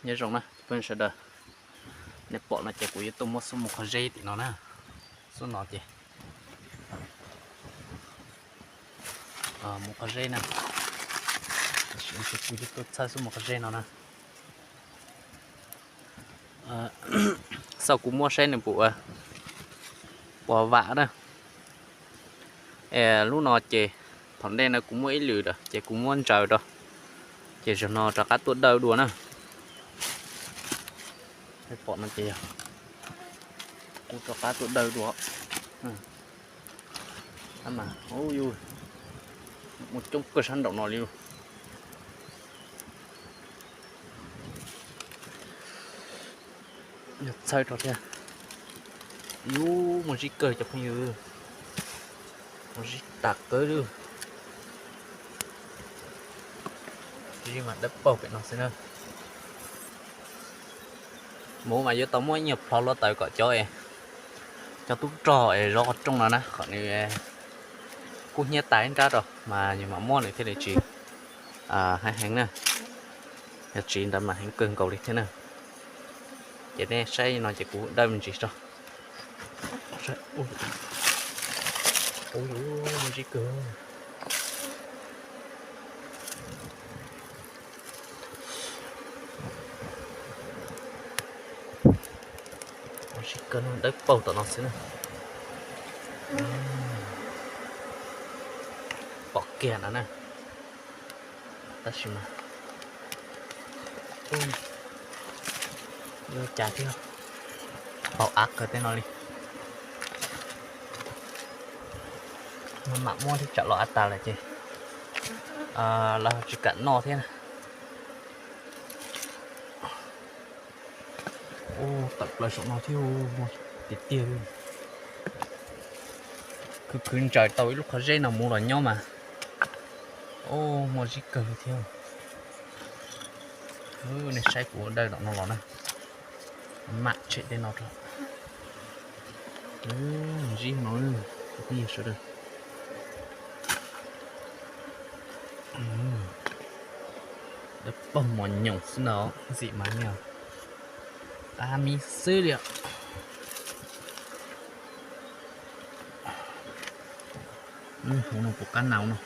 Nyob zoo na phooj ywg sawv daws, nej pom no ces kuv yuav tuaj muab xub mus qhov zeb tim no na. Xub no ces mus qhov zeb na. Kuv yuav tuaj txhawb xub mus qhov zeb no na. Xauj kuv muab saib nws puas ua, puas vam na. Es lub no ces thaum ntej no kuv muab ib lwm lawm ces kuv muab ntsaws rau, ces zaum no rov qab tuaj dawj dua na. Pom no ces yog kuv rov qab tuaj dawj dua. Mas muaj coob kawg sab nraum no li. Yog txhawb rau thiab. Yus muaj zib kawg cov phooj ywg, muaj zib tas kawg li. Zib mas dawb paug pem no xwb na. Mus mas yuav tau muab ib nyuag plho hluav taws kom cov, cov tub rog es zov qhov rooj no na, qhov nws kub hnyiab tas ib nrab rau mas yus mam muab nws thiaj li tsis heev heev na. Yog tsis ntawd mas heev kawg nkaus li thiab na. Ces nej saib no ces kuv dawj me ntsis tso. Zib kawg. Zib kawg no dawb paug tom no xwb na. Pom kiag no na. Tab sis mas ua cas thiab, hauv av kawg tej no li. Maj mam muab thiab tsam los av tas lawm ces lawv tsis kam noj thiab na. Ua tawm plaws saum no thiab, tiag tiag li. Khwv khwv ntsaws tau ib lub qhov zeb no mus los nyob mas. Ua muaj zib kawg li thiab. Nej saib kuv dawj tom no los na. Mam tshem tej no rau. Zib no, phooj ywg sawv daws. Dawb paug mos nyoos xwb ntag, ntxim mas nyoos, qab mib xwb li. Hauv no puas qab na no,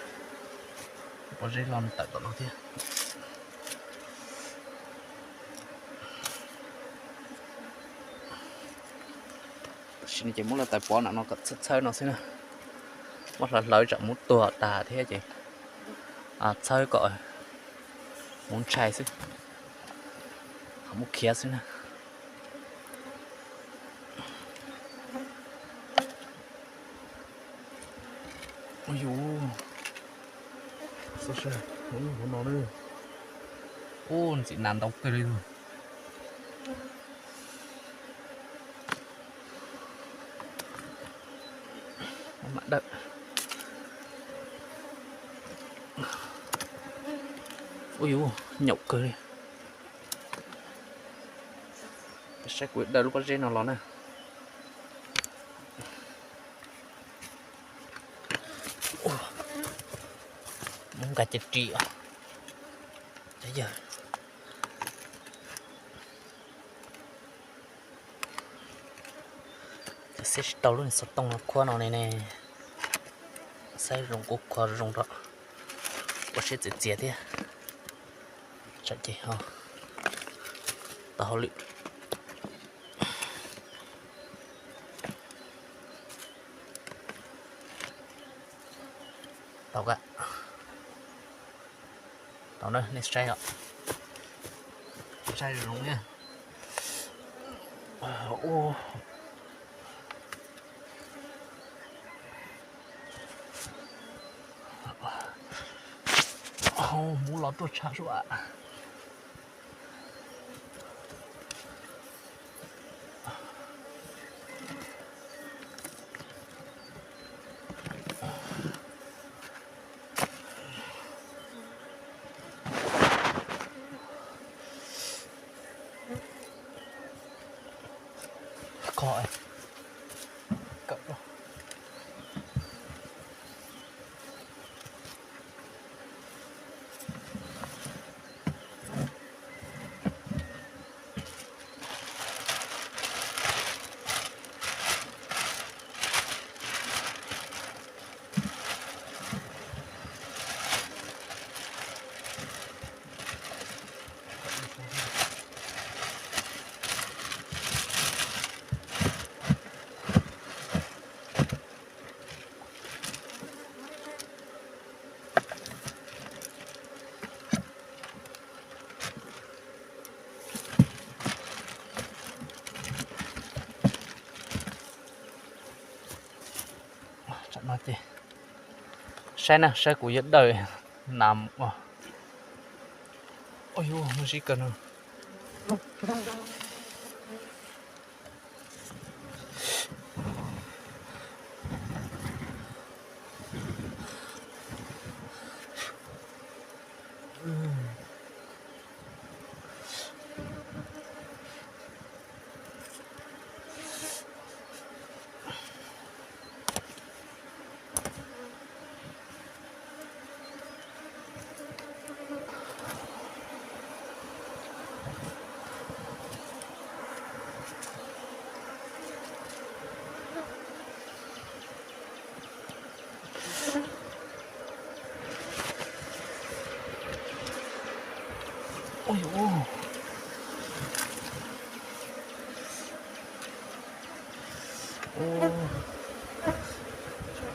pob zeb los tawm tom no thiab. Tam sim no ces muab lawv taws pov nram no kom txhawb txhawb no xwb na. Muab hlawv hlawv tsam muab tuag tas thiab ces txhawb kom mus ntshai xwb, ho muab khiav xwb na. Ua yus, hauv no, ua ntxim nas ntau kawg li. Mam dawj. Ua yus, nyaum kawg li. Saib kuv dawj lub pob zeb no los na. Muab nqa cia ris os. Cov yawg, saib tsis tau lub xov tooj no khuab no ne ne. Saib zoo kuv khuab zoo rau, ua siab txias txias thiab. Tsam ces ho tau hauj lwm. Tau, tau na, nej saib os, saib zoo ne. Hauv, hmuv los tuaj tshaj suab. Kho, kawm. Ces saib na, saib kuv yuav dawm na. Ua, ua yus muaj zib kawg no.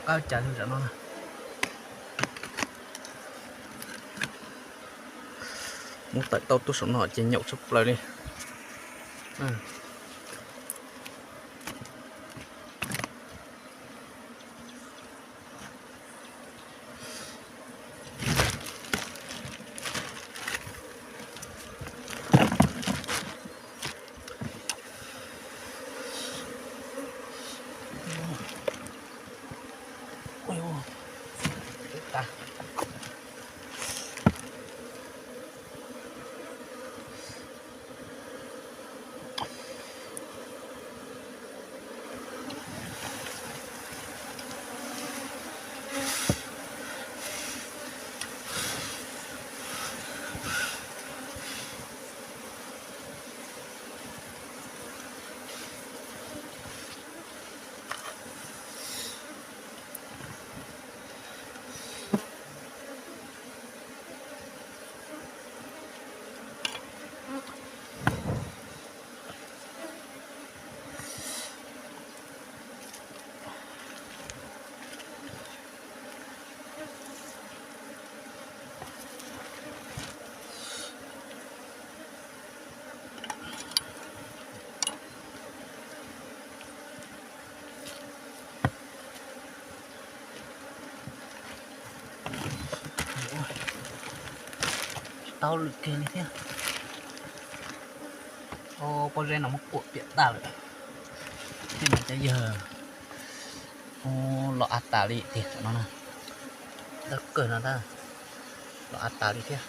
Qab cas li tam no. Muab tawm tau tuaj saum no ces nyaum tshaj plaws li. Tau lwm kiag li thiab. Pob zeb no muab kuam piam tag lawm. Tej no cov yawg los av tas li tiag no na. Dawb kawg no ntag, los av tas li thiab.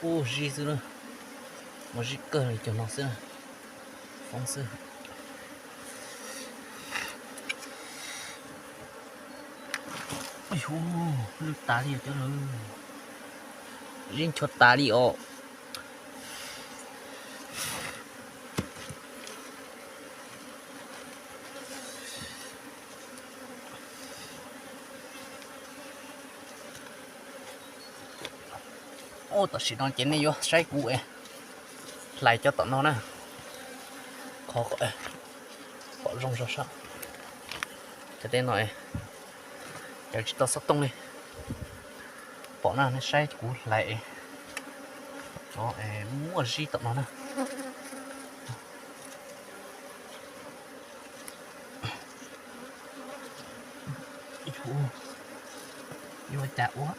Ub, zib xwb na. Muaj zib kawg li cov no xwb na. Foob xwb. Lwj tas li cov no. Zib nchuav tas li os. Ub, tam sim no ces nej yuav saib kuv hlais cov tom no na, qhov kom pom zoo zog sab. Cov tej no cov tsis tau xov tooj li, pom na, nej saib kuv hlais cov muaj zib tom no na. Yuav cas ua.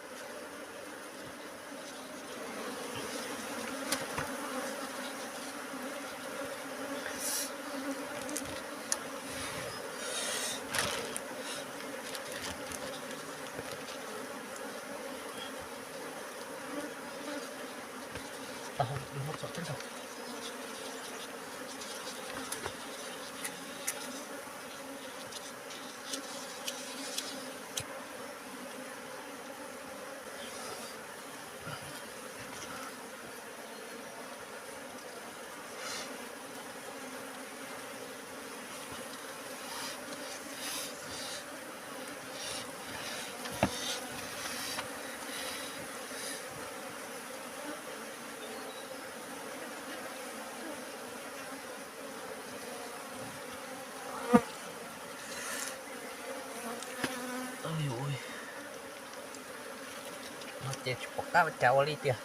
Tsis pom qab ua cas ua li tiag.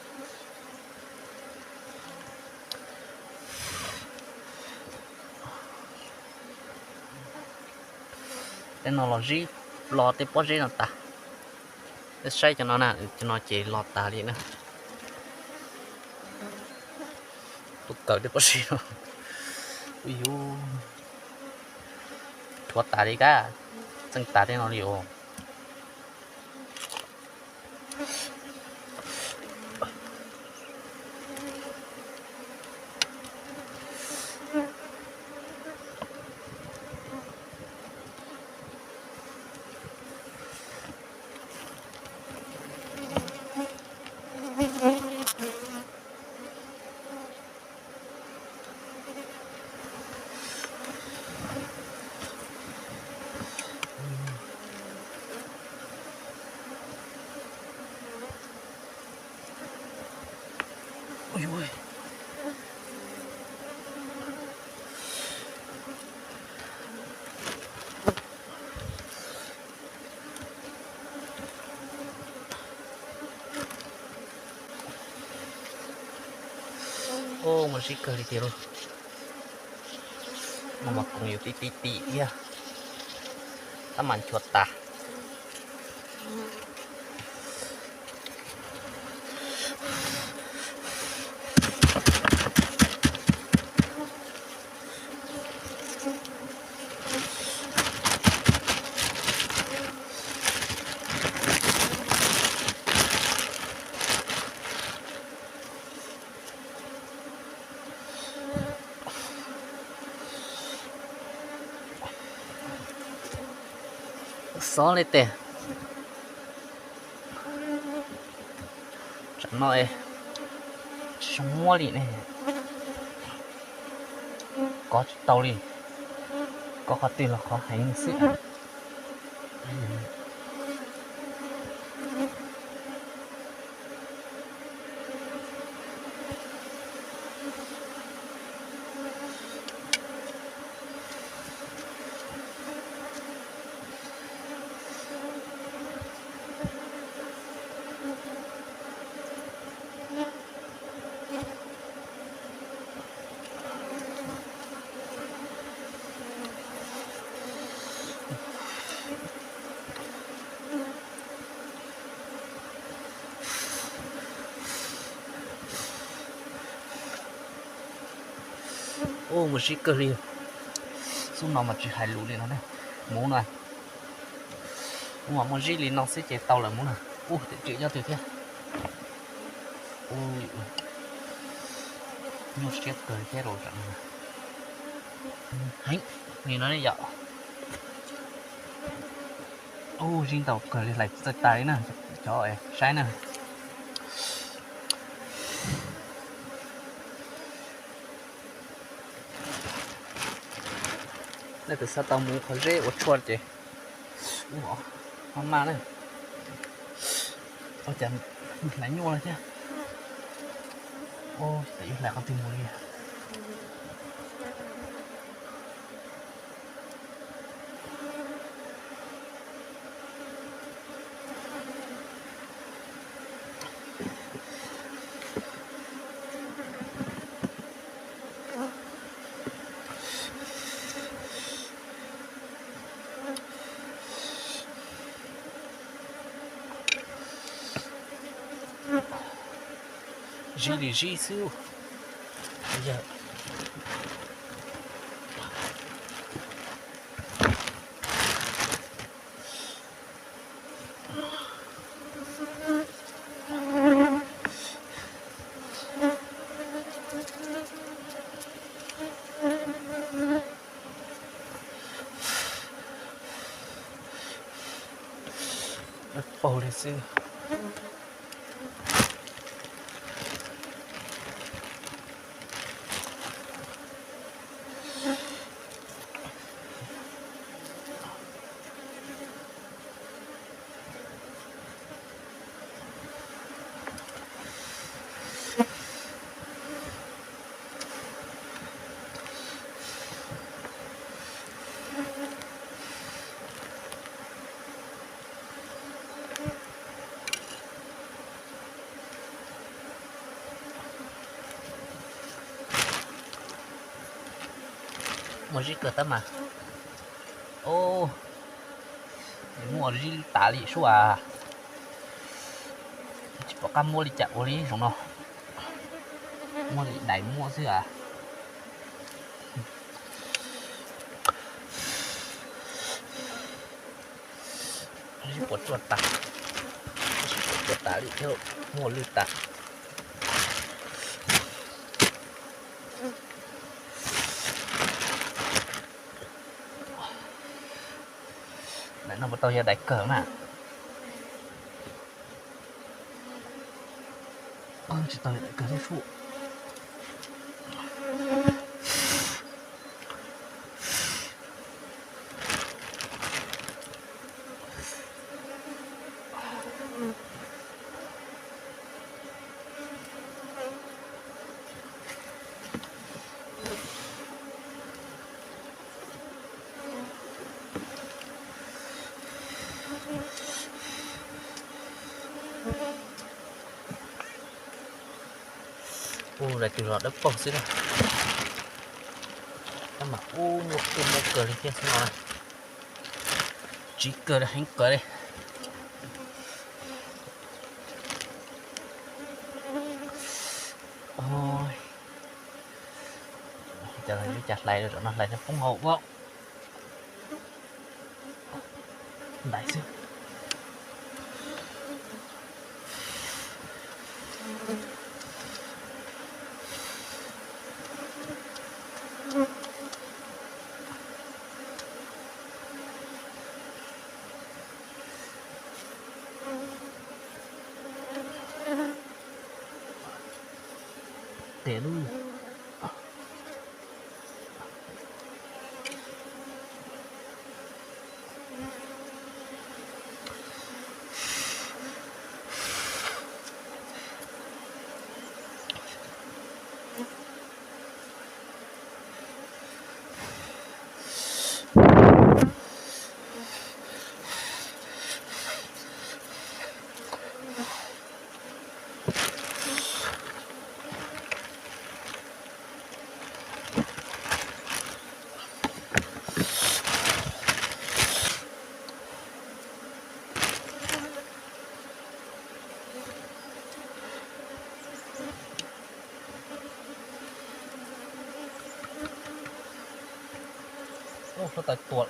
Tej no los zib, los tej pob zeb no tas. Peb saib cov no na, cov no ces los tas li na. Tuaj kawg tej pob zeb no. Ui yus, rhuav tas li kab, txeej tas tej no li os. Mus zib kawg li tiag lauj. No mas koom yus ti ti ti thiab, tab mas nchuav tas. Xob li tes. Tsam no es tsis zoo muab li ne, kov tsis tau li, kov qhov twg los qhov heev xwb. Ub, muaj zib kawg li. Xub no mas tsis hais lus li no ne. Muv na, ub, mas muaj zib li no xwb ces tau lawm muv na. Ub, tim tswm nyob twg thiab. Ub, nyuaj siab kawg thiab rau zaum no. Heev li no ne yom. Ub, zib ntau kawg li, hlais tsis txawj tas li na, cov saib na. Leej twg xav tau mus qhov zeb ua tshuaj ces ub, maj maj na. Ua cas hlais nyuaj thiab. Ub, yus hlais qhov twg mus li. Zib li zib xwb. Paug li xwb. Muaj zib kawg tab mas. Muaj zib tas li sub as. Tsis pom qab muab li cas ua li zoo no. Muab li dais muab xwb as. Zib puas tsuaj tas, zib puas tsuaj tas li thiab, muaj lwj tas. Daim no puas tau yog daim kawg na? Tsis tau yog daim kawg thiab sub. Ub, daim twg los dawb paug xwb na. Tab mas ub, muaj kuj muaj kawg li thiab xwb no. Tsiv kawg heev kawg li. Cas hlais rau tom no hlais poob hauv ua ntais xwb. Tes lub. Ub, huab tais tuag.